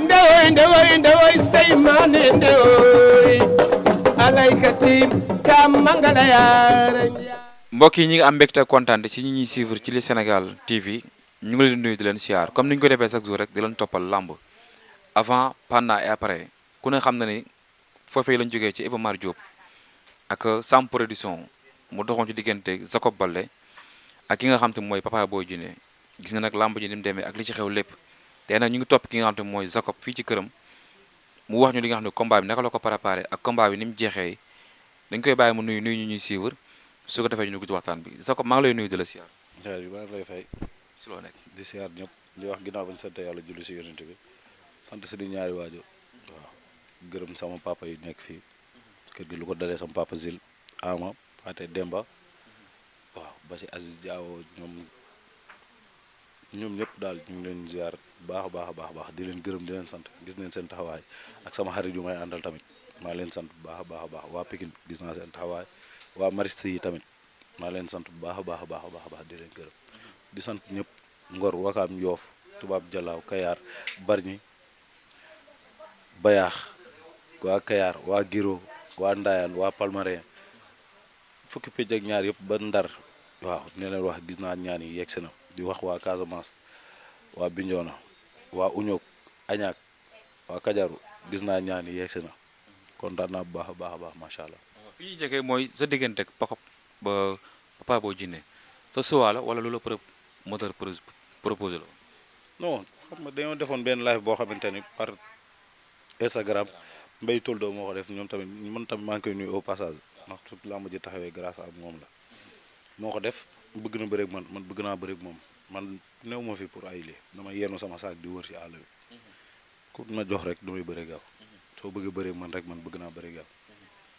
ndewoy seymane ndewoy alaykati kam mangala yaara mbokk yi ñi ngi am mbégte kontaan ci ñi ñuy suivre ci li Sénégal TV ñu ngi leen di nuyu di leen siyaar comme ni ñu ko defee chaque jour rek di leen toppal lamb avant pendant et après ku ne xam na ni foofee lañ jógee ci Iba Mar Diop ak Sam Production mu doxoon ci diggante Jacob Baldé ak ki nga xam te mooy Papa Boy Djiné gis nga nag lamb ji ni mu demee ak li ci xew lépp te nag ñu ngi topp ki nga xam te mooy Jacob fii ci këram mu wax ñu li nga xam ne combat bi naka la ko préparé ak combat bi ni mu jeexee dañ koy bàyyi mu nuyu ñu ñuy suivre su ko defee ñu dugg ci waxtaan bi Jacob maa ngi lay nuyu di la siyaar. waaw maa ngi lay fay. si loo nekk di siyaar ñëpp di wax ginnaaw bañ sant yàlla julli si yonent bi sant si di ñaari waajur waaw gërëm sama papa yi nekk fii kër gi lu ko dalee sama papa Zil Ama Paate Demba waaw ba si Aziz Diawo ñoom ñëpp daal ñu ngi leen ziar baax a baax di leen gërëm di leen sant gis neen seen taxawaay ak sama xarit yu may àndal tamit maa leen sant bu baax a baax waa Pikine gis naa seen taxawaay waa Mariste yi tamit maa leen sant bu baax a baax di leen gërëm di sant ñëpp Ngor Wakaam Yoof Tubaab Jalaaw Kayaar Barñi Bayaax waa Kayaar waa Giro waa Ndayaan waa Palmarin fukki pécc ak ñaar yëpp ba Ndar waaw ne leen wax gis naa ñaan yi yegg si na di wax waa Casamance waa Bignona waa Uñoog Añaak waa Kajaru gis naa ñaan yi yegg si na kontaan naa bu baax a baax macha allah. fi ñuy jege mooy sa diggante ak Papa Boy Djiné sa suwaa la wala lu la moteur proposé la. non xam nga dañoo defoon benn live boo xamante ni par Instagram Mbaye Toldo moo ko def ñoom tamit man tamit maa ngi koy nuyu au passage ndax su làmb ji taxawee grâce à moom la moo ko def bëgg na bëreeg man bëgg naa bëreeg moom man néew ma fi pour ay lii dama yenn sama saak di wër ci àll bi ku ma jox rek damay bëreeg yow soo bëggee bëreeg man rek man bëgg naa bëreeg yow.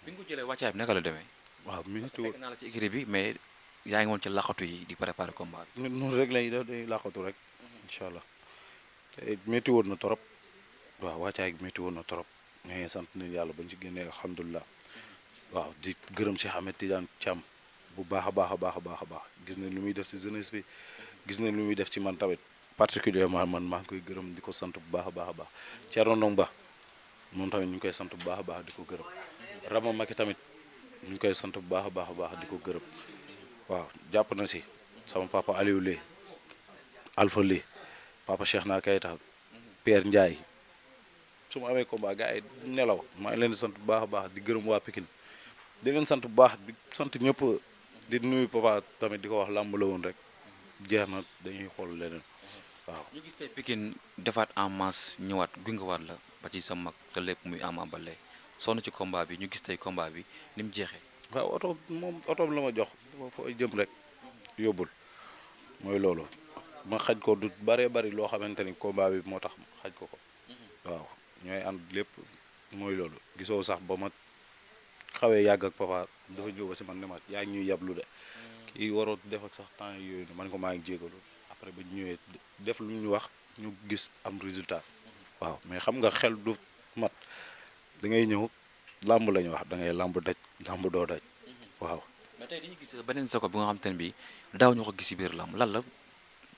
bi nga ko jëlee wàccaay bi naka la demee. waaw métti fekk naa la ci écurie bi mais yaa ngi woon ci laxatu yi di préparer combat bi. noonu rek lañuy def dañuy làqatu rek incha allah métti woon na trop waaw wàccaay gi métti woon na trop mais sant nañu yàlla bañ ci génnee alhamdulilah waaw di gërëm Cheikh Ahmed Tidiane Thiam bu baax a baax gis nañ lu muy def ci jeunesse bi gis nañ lu muy def ci man tamit particulièrement man maa ngi koy gërëm di ko sant bu baax a baax Thierno Ndong Ba moom tamit ñu ngi koy sant bu baax a baax di ko gërëm Rama Maki tamit ñu ngi koy sant bu baax a baax di ko gërëm waaw jàpp na si sama papa Aliou Lé Alpha Lé papa Cheikh Na Kayta Pierre Ndiaye su ma amee combat gars yi nelaw maa ngi leen di sant bu baax a baax di gërëm waa Pikine di leen sant bu baax di sant ñëpp di nuyu papa tamit di ko wax làmb la woon rek jeex na dañuy xool leneen waaw. ñu gis tey Pikine defaat en masse ñëwaat gungewaat la ba ci sa mag sa lépp muy Ama Baldé sonn ci combat bi ñu gis tey combat bi ni mu jeexee. waaw oto la ma jox foo jëm rek yóbbul mooy loolu ma xaj ko du bëree bëri loo xamante ni combat bi moo tax xaj ko waaw ñooy ànd lépp mooy loolu gisoo sax ba ma xawee yàgg ak papa dafa ñëw ba si man ne ma yaa ngi ñuy yablu de kii waroo def ak sax temps yooyu ne man ko maa ngi jégalu après ba ñëwee def lu ñu wax ñu gis am résultat waaw mais xam nga xel du mat da ngay ñëw làmb la ñu wax da ngay làmb daj làmb doo daj waaw. mais tey dañuy gis beneen Jacob bi nga xam te ne bii daaw ñu ko gis ci biir làmb lan la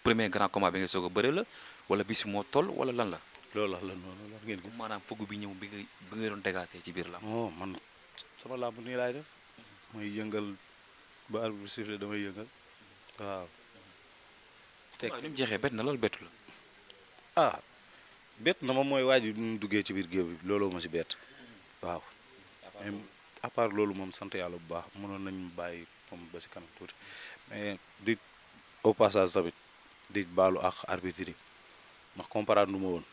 premier grand combat bi nga soog a bëre la wala bis moo toll wala lan la. loolu la noonu la ngeen gis. maanaam fugg bi ñëw bi nga doon dégaatee ci biir làmb. non man sama làmb nii laay def may yëngal ba arbitre bi sifflé damay yëngal waaw. waaw ni mu jeexee bett na loolu bettu la. ah bett na ma mooy waa ji mu duggee ci biir géew bi looloo ma si bett waaw. mais à part loolu moom sant yàlla bu baax mënoon nañu bàyyi moom ba si kanam tuuti mais di au passage tamit di baalu ak arbitre yi ndax comprendre nu ma woon.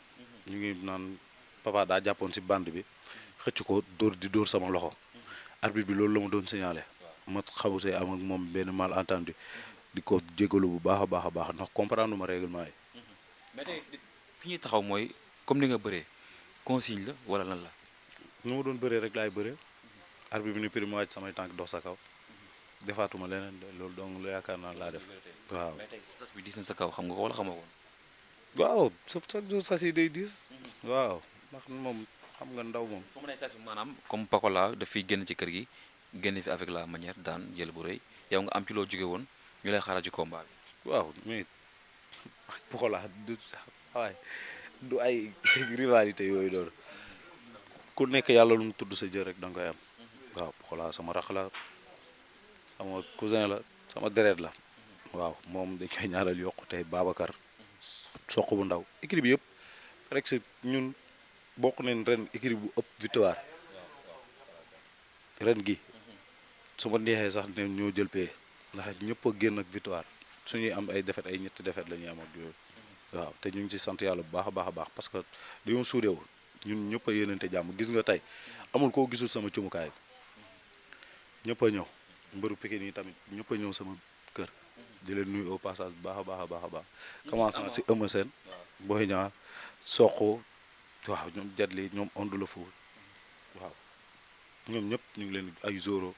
ñu ngi naan papa daa jàppoon si bande bi xëcc ko dóor sama loxo arbitre bi loolu la ma doon signalé ma xamu see am ak moom benn malentendu di ko jégalu bu baax a baax ndax comprendre ma règlement yi. mais tey fi ñuy taxaw mooy comme ni nga bëree consigne la wala lan la. nu ma doon bëree rek laay bëree arbitre bi ni prime wàcc samay tànk dox sa kaw defaatuma leneen loolu donc la yaakaar naa laa def waaw. mais tey sas bi diis na sa kaw xam nga ko wala xamoo ko. waaw chaque jour sas yi day diis. waaw ndax moom xam nga ndaw moom. su ma nee sas bi maanaam comme Pakola daf fiy génn ci kër gi génn fi avec la manière daan jël bu rëy yow nga am ci loo jóge woon ñu lay xaaral ci combat bi. waaw mais Pakola du waay du ay rivalité yooyu doon ku nekk yàlla lu mu tudd sa jër rek da nga koy am waaw xoolaa sama rax la sama cousin la sama deret la waaw moom dañ koy ñaanal yokku tey Babacar soq bu ndaw équipe bi yëpp rek si ñun bokk nañ ren équipe bu ëpp victoire ren gi su ma neexee sax ne ñoo jël pee ndax ñëpp a génn ak victoire suñuy am ay défaite ay ñetti défaite la ñuy am ak yooyu waaw te ñu ngi ci sant yàlla bu baax a baax a baax parce que dañoo suudeewul ñun ñëpp a yéenante jàmm gis nga tey amul koo gisul sama cumukaay ñëpp a ñëw mbëru Pikine yi tamit ñëpp a ñëw sama kër di leen nuyu au passage bu baax a baax a baax a baax commencé na si Eumeu Sène Boy Niang Sokh waaw ñoom Jadli ñoom Onde le Fou waaw ñoom ñëpp ñu ngi leen ay Zoro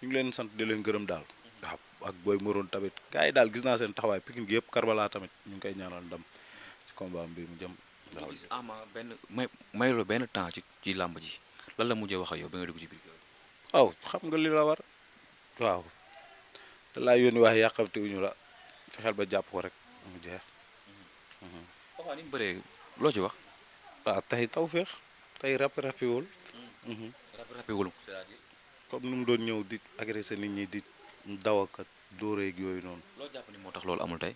ñu ngi leen sant di leen gërëm daal waaw ak Boy Moroon tamit gars yi daal gis naa seen taxawaay Pikine gi yëpp Karbala tamit ñu ngi koy ñaanal ndam ci combat bi mu jëm waaw gis Ama benn mayuloo benn temps ci làmb ji lan la mujjee wax ak yow ba nga dugg ci biir waaw xam nga li la war waaw da laa yónni wax yàqamte wuñu la fexeel ba jàpp ko rek mu jeex Papa ni mu bëree loo ci wax waaw tey taw féex tey rapiwul rapé wul c'est-à-dire comme nu mu doon ñëw di agressé nit ñi di daw ak dóoreeg yooyu noonu loo jàpp ni moo tax loolu amul tey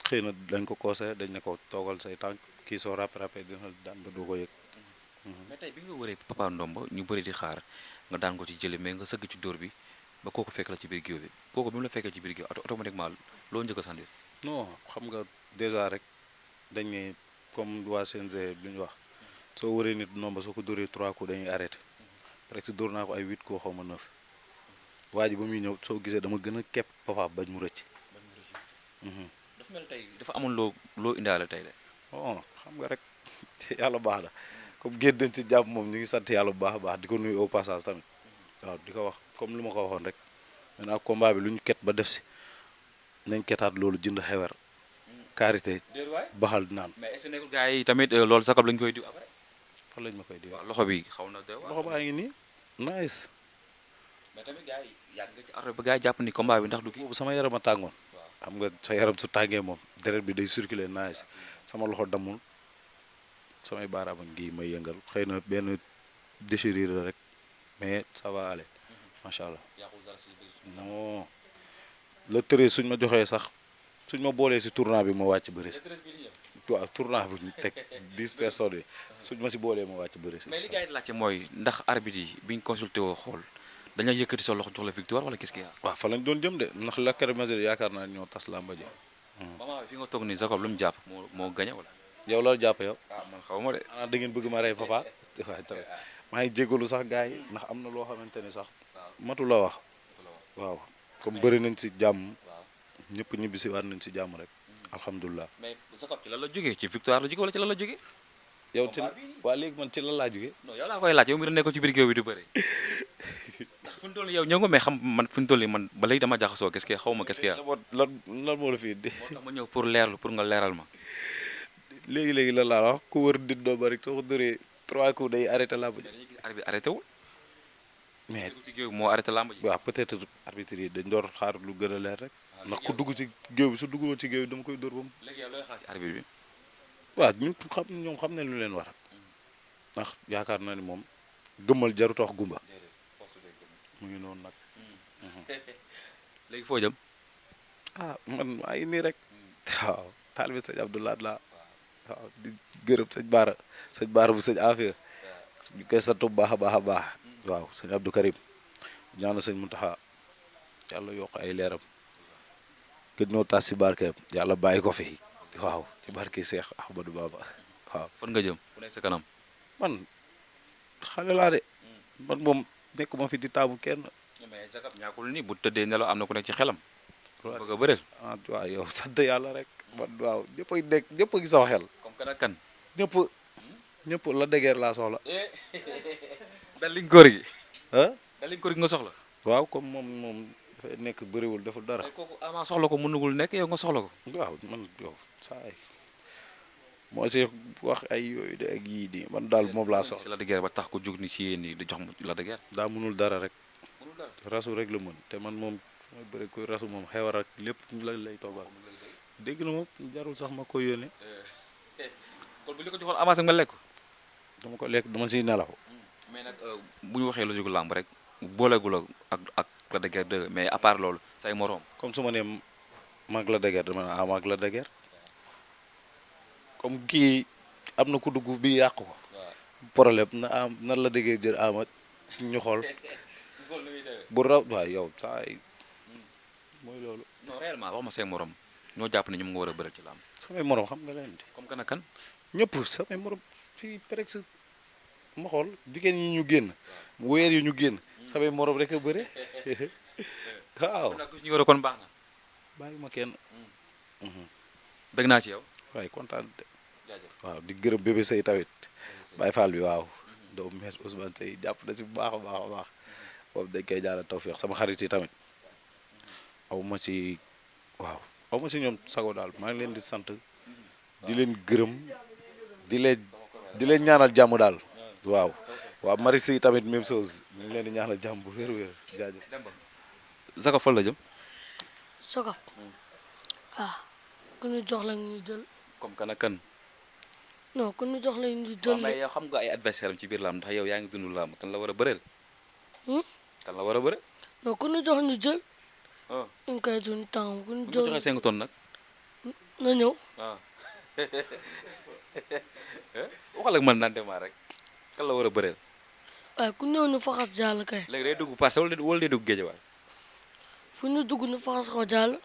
xëy na dañ ko conseillé dañ ne ko toogal say tànk kii soo rapé dina daan ba doo ko yëg mais tey bi nga wëree Papa Ndomba ñu bëri di xaar nga daan ko ci jële mais nga sëgg ci dóor bi ba kooku fekk la ci biir géew bi kooku bi mu la fekkee ci biir géew automatiquement loo njëkk a sentir non xam nga déjà rek dañ ne comme waa CNG lu ñu wax soo wëree nit nomba soo ko dóoree 3 coups dañuy arrêté presque dóor naa ko ay 8 coups xaw ma 9 waa ji ba muy ñëw soo gisee dama gën a kepp Papa bañ mu rëcc. dafa mel tey dafa amoon loo indaale tey de bon xam nga rek yàlla baax na comme génn nañ ci jàmm moom ñu ngi sant yàlla bu baax a baax di ko nuyu au passage tamit waaw di ko wax comme lu ma ko waxoon rek maintenant combat bi lu ñu ket ba def si nañ ketaat loolu jënd xewer karité baxal naan. mais est-ce que nekkul gars yi tamit loolu sakab lañ koy diw après fan lañ ma koy diw waaw loxo bi xaw na doy loxo baa ngi nii nice mais tamit gars yi yàgg nga ci ardo ba gars yi jàpp ni combat bi ndax du kii boobu sama yaram a tàngoon xam nga sa yaram su tàngee moom deret bi day circuler nice sama loxo damul samay baaraam ak ngi may yëngal xëy na benn déchirure la rek mais ça va aller macha allah non le treize suñ ma joxee sax suñ ma boolee si tournoi bi ma wàcc bëri si waaw tournoi bi ñu teg 10 personnes yi suñ ma si boolee ma wàcc bëri si mais li gars yi di laajte mooy ndax arbitre yi biñ consulté woo xool dañoo yëkkati sa loxo jox la victoire wala qu'est-ce qu'il y a waaw fa lañ doon jëm de ndax lacrymogène yaakaar naa ñoo tas làmba ji moment bi fi nga toog ni Jacob lu mu jàpp moo gañe wala yow loolu jàpp yow man xaw ma de xanaa da ngeen bëgg ma rey Papa waaye tamit maa ngi jégalu sax gars yi ndax am na loo xamante ni sax matu la wax waaw comme bëri nañ si jàmm ñëpp ñibbi si waat nañ si jàmm rek alhamdulilah. mais Jacob ci lan la jógee ci victoire la jógee wala ci lan la jógee yow ci waa léegi man ci lan laa jógee non yow laa koy laaj yow mi da nekkoon ci biir géew bi du bëri ndax fu ñu toll yow ñëw nga mais xam man fu ñu toll man ba léegi dama jaxasoo qu'est-ce que xaw ma qu'est-ce que lan moo la fi indi moo tax ma ñëw pour leerlu pour nga leeral ma léegi lan laa wax ku wër dit doo ba rek soo ko dëree 3 coups day arrêté làmb ji dañuy gis arbitre arrêté wul mais ci géew bi moo arrêté làmb ji waaw peut-être arbitre yi dañ door xaar lu gën a leer rek ndax ku dugg ci géew bi su dugguloo ci géew bi dama koy dóor ba mu léegi yow looy xaar ci arbitre bi waaw ñoom xam ne lu leen war ndax yaakaar naa ni moom gëmmal jarut wax gumba mu ngi noonu nag léegi foo jëm ah man maa ngi nii rek waaw taalibe sëñ Abdoulaye la waaw di gërëm sëñ Baara bu sëñ Afia ñu koy sant bu baax a baax a baax waaw sëñ Abdou Karim ñaana sëñ Muntaxa yàlla yokk ay leeram gëj noo tas si barkeem yàlla bàyyi ko fi waaw ci barke Cheikh Ahmadou Baba waaw fan nga jëm ku nekk sa kanam man xale laa de man moom nekkuma fi di taamu kenn mais Jacob ñàkkul ni bu tëddee nelaw am na ku nekk ci xelam bëgg a bëreel ah waaw yow sant yàlla rek man waaw ñëpp a nekk ñëpp a ngi sama xel comme kan ak kan ñëpp la dégeer laa soxla dal liñ góor gi ah dal liñ góor gi nga soxla waaw comme moom dafay nekk bëriwul deful dara mais kooku Ama soxla ko mënugul nekk yow nga soxla ko waaw man yow saay moo ci wax ay yooyu de ak yii di man daal moom laa soxla si la de guerre ba tax ko jug ni si yéen ni di jox mu la de guerre daa mënul dara rek mënul dara rasu rek la mën te man moom mooy bëri koy rasu moom xewar ak lépp la lay toogal dégg na moom jarul sax ma ko yónnee kon bu ñu ko joxoon avance nga lekk. dama ko lekk dama siy nelaw. mais nag bu ñu waxee logique làmb rek booleeguloo ak Lac de Guiers 2 mais à part loolu say moroom. comme su ma nee mag la dëgër dama ne ah mag la dëgër comme kii am na ku dugg bi yàqu ko. problème na am nan la dëgër jël ama ñu xool bu raw waaye yow saa yi mooy loolu. non réellement wax ma say morom ñoo jàpp ne ñoom nga war a bëral ci làmb. samay morom xam nga leen di. comme kan ak kan. ñëpp samay morom fii presque ma xool jigéen yi ñu génn weer yi ñu génn samay morom rek a bëre waaw. kon nag ku ci ñu war a kon baax na. bàyyi ma kenn. bëgg naa ci yow. waaye kontaan de. waaw di gërëm bébé Sey tamit. Baye Fall bi waaw. doomu mees Ousmane Sey jàpp na si bu baax a baax a baax. boobu dañ koy jaarale tawfeex sama xarit yi tamit. aw ma ci waaw aw ma ci ñoom sago daal maa ngi leen di sant. di leen gërëm. di leen ñaanal jàmm daal. waaw waaw Marie Sey tamit même chose ñu ngi leen di ñaanal jàmm bu wér-wér jaajëf. Zaka fan la jëm. Sokab ku ñu jox la ñu jël. comme kan ak kan. non ku ñu jox la ñu waaw jël. mais yow xam nga ay adversaire am ci biir làmb ndax yow yaa ngi dund làmb kan la war a bëreel. kan la war a bëre. non ku ñu jox ñu jël. ah ñu koy dund temps ku ñu bu ñu jox joxee 5 tonnes nag. na ñëw. ah waxal ak man nante maa rek kan la war a bëreel. waaye ku ñëw ñu faxas jàll kay. léegi day dugg passé wala day dugg géejawaay. fu ñu dugg ñu faxas ko jàll.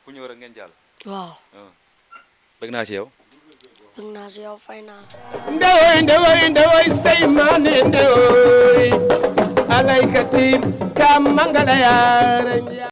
fu ñëw rek ngeen jàll. waaw. bëgg naa ci yow. dëgg naa si yow fay naa. ndewoy say maane ndewoy alaykati kam mangala yaara